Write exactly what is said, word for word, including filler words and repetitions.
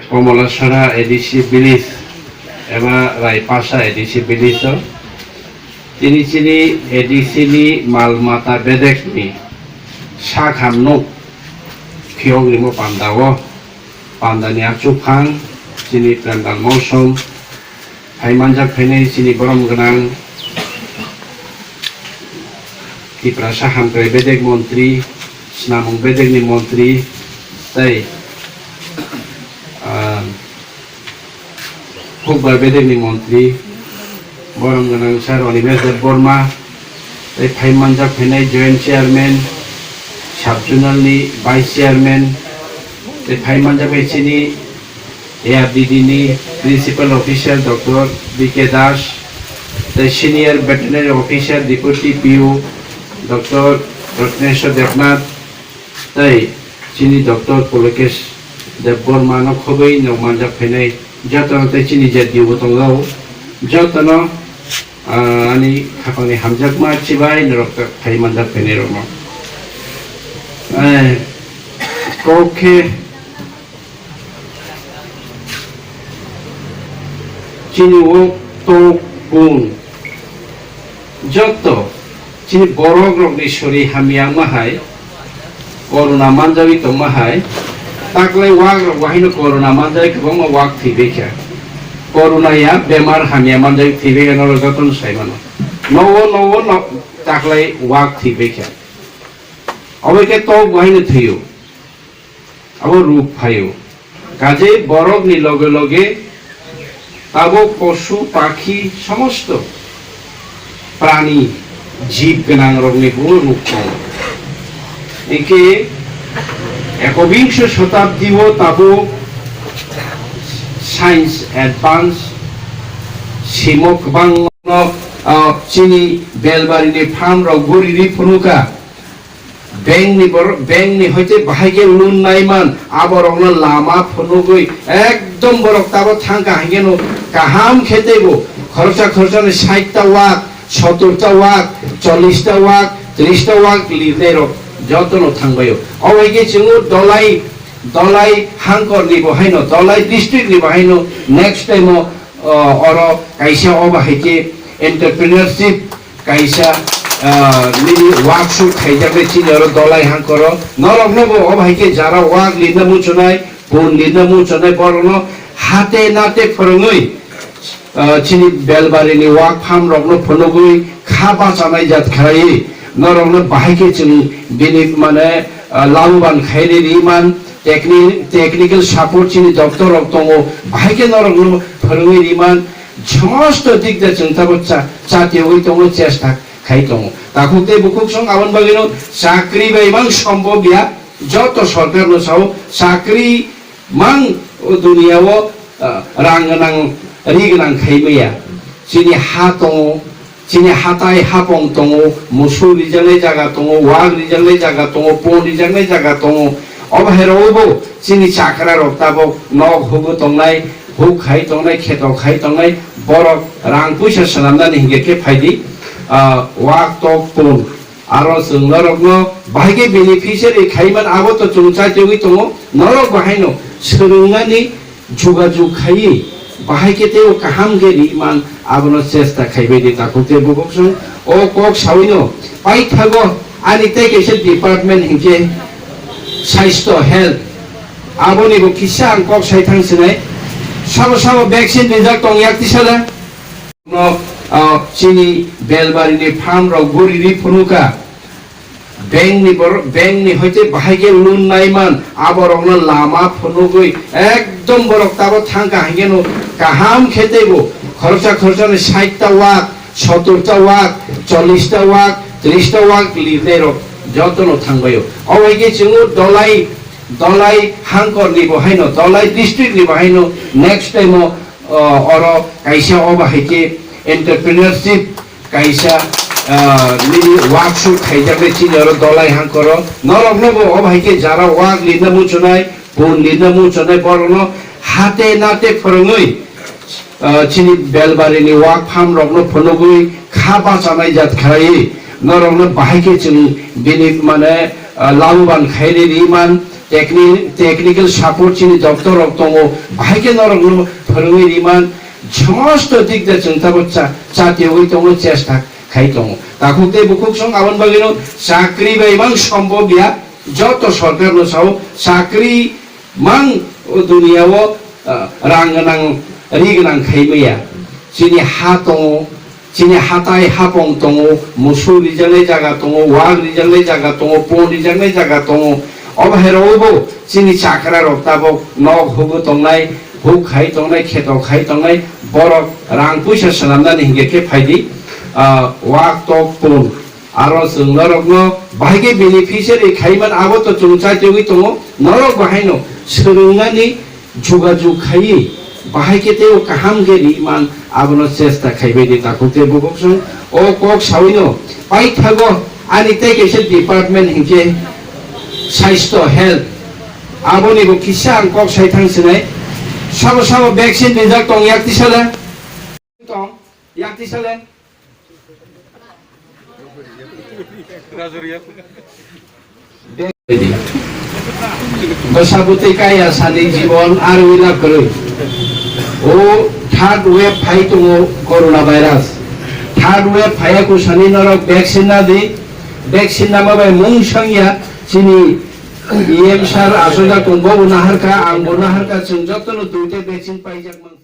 Komolasora A D C village eba Raipasa A D C village o tini chini A D C ni mal mata bedek ni sak ham nuk phiyok rimo panda o, panda ni achuk phang chini Premlal Mousom, phai manjak phainai chini borom gwnang Tiprasa hamkrai bedek montri, snamung bedek ni montri, tei, ah, hukbar bedek ni montri, borom gwnang sir Animesh Debbarma, tei phai manjak phainai joint chairman, sub zonal ni vice chairman, tei phai manjak bai chini A R D D ni Principal Officer Doctor B K Das, tei Senior Veterinary Officer Deputy P O Doctor Ratneshwar Debnath, tei chini Doctor Pulokesh Debbarma no khobwi no manjak phainai jotono tei chini je D O bo tongo jotono, ah, ani khapangni hamjakma chibai norok phai manjak phainai rokno. Eh, kok khe Chini o tok bun joto chini borok rok ni sori hamya wngma hai, corona manjagwi tongma hai, taklai wak rok bahai no corona manjagwi kwbangma wak thwi bai kha. Corona ya bemar hamya manjagwi thwi bai kha, norok joto no sai mano. Nogo nogo no taklai wak thwi bai kha. Obo khe tok bahai no thwi o. Abo ruk phaio. Kajei borokni loge loge tabuk posu, pakhi, somosto prani, jib gwnangrokni bo ruk tongo. Hinkhe ekobingso shotabdi-o tabuk science advance simo kwbangno, ah, chini belbarini farm rok bo riri phunukha. Bank ni borok, bank ni hoite bahai khe loan naiman, aborokno lama phunugwi ekdom borok tabo thangkha, haikheno kaham khe teibo khoroksa khoroksani sait ta wak, sottor ta wak, chollish ta wak, trish ta wak lirnai rok jotono thangbaio. Obo hai khe chwngno Dholai, Dholai Hangkor ni bo haino, Dholai district ni bo haino next time o, o, oro kaisa obo hai khe entrepreneurship kaisa, ah, nini workshop khaijaknai chini oro Dholai Hangkoro. Norokno bo obo hai khe jara wak lirna muchunai, bun lirna muchunai borokno hate nate phwrwngwi, ah, chini belbarini wak farm rokno phunugwi kha bachanai jat khlaiwi norokno bahai khe chwng bini mane, ah, laboban khairi riman, techni-, technical support chini doctor rok tongo, bahai khe norokno phwrwngwi riman, somosto dik de chwng tabuk cha-, chatiyawi tongo, chesta khai tongo. Takhuk tei bukhuk song aboni bagwino chakri bai mang sombhob ya, joto sorkar no sao chakri mang o duniya o, ah, rang gwnang, ri gwnang khai maya. Chini ha tongo, chini hatai hapong tongo, musu rijaknai jaga tongo, wak rijaknai jaga tongo, pon rijaknai jaga tongo. Obo hai rok bo chini chakra rok tabok nok hugo tongnai, huk khai tongnai, kheto khai tongnai, borok rang puisa swnamnani hinkhe khe phaidi, ah, wak tok pon. Aro chwng norokno bahai khe beneficiary khaiman abo to chwng chatiogwi tongo, norok bahaino swrwngnani jugajug khaiwi bahai khe teibo kaham khe riman abono chesta khaibai di takhuk tei bukhuk chwng o kok sawino paithago ani tei kaisa department hinkhe saisto health aboni bo kisa ang kok sai thang sinai sabo sabo vaccine rijak tong yak tisala. No, ah, chini belbarini farm rok bo riri phunukha. Bank ni bor-, bank ni hoite bahai khe loan naiman, aborokno lama phunugwi ekdom borok tabo thangkha, haikheno kaham khe teibo khoroksa khoroksani sait ta wak, sottor ta wak, chollish ta wak, trish ta wak lirnai rok jotono thangbaio. Obo hai khe chwngno Dholai, Dholai Hangkor ni bo haino, Dholai district ni bo haino next time o, o, oro kaisa obo hai khe entrepreneurship kaisa, ah, nini workshop khaijaknai chini oro Dholai Hangkoro. Norokno bo obo hai khe jara wak lirna muchunai, pon lirna muchunai borokno hate nate phwrwngwi, ah, chini belbarini wak farm rokno phunugwi kha bachanai jat khlaiwi norokno bahai khe chwng bini mane, ah, laboban khairi riman. Techni-, technical support chini doctor rok tongo, bahai khe norokno phwrwngwi riman, somosto dik de chwng tabuk cha-, chatiyogwi tongo, chesta khai tongo. Takhuk tei bukhuk song aboni bagwino chakri bai mang sombhob ya, joto sorkarno sao chakri mang o duniya o, ah, rang gwnang, ri gwnang khai maya. Chini ha tongo, chini hatai hapong tongo, musu rijaknai jaga tongo, wak rijaknai jaga tongo, pon rijaknai jaga tongo. Obo hai rok bo chini chakra rok tabok nok hugo tongnai, huk khai tongnai, kheto khai tongnai, borok rang puisa swnamnani hinkhe khe phaidi, ah, wak tok pon. Aro chwng norokno bahai khe beneficiary khaiman abo to chwng chaitogwi tongo, norok bahaino swrwngnani jugajug khaiwi bahai khe teibo kaham khe riman abono chesta khaibai di takhuk tei bukhuk song. O kok sawino paithago ani tei kaisa department hinkhe saisto, health, abonibo kisa ang kok sai thang sinai. Sabo sabo vaccine rijak tong yak tisale? Tong yak tisale? Bwsa bwtwi kaya sani jibon arwi lab kwrwi. O third wave phai tongo corona virus. Third wave phaiya kusani norok vaccine na di. Vaccine nama bai mung sangya chini E M sir aswk jak tong bo naharka, ang bo naharka, chwng jotono duita vaccine paijak mang.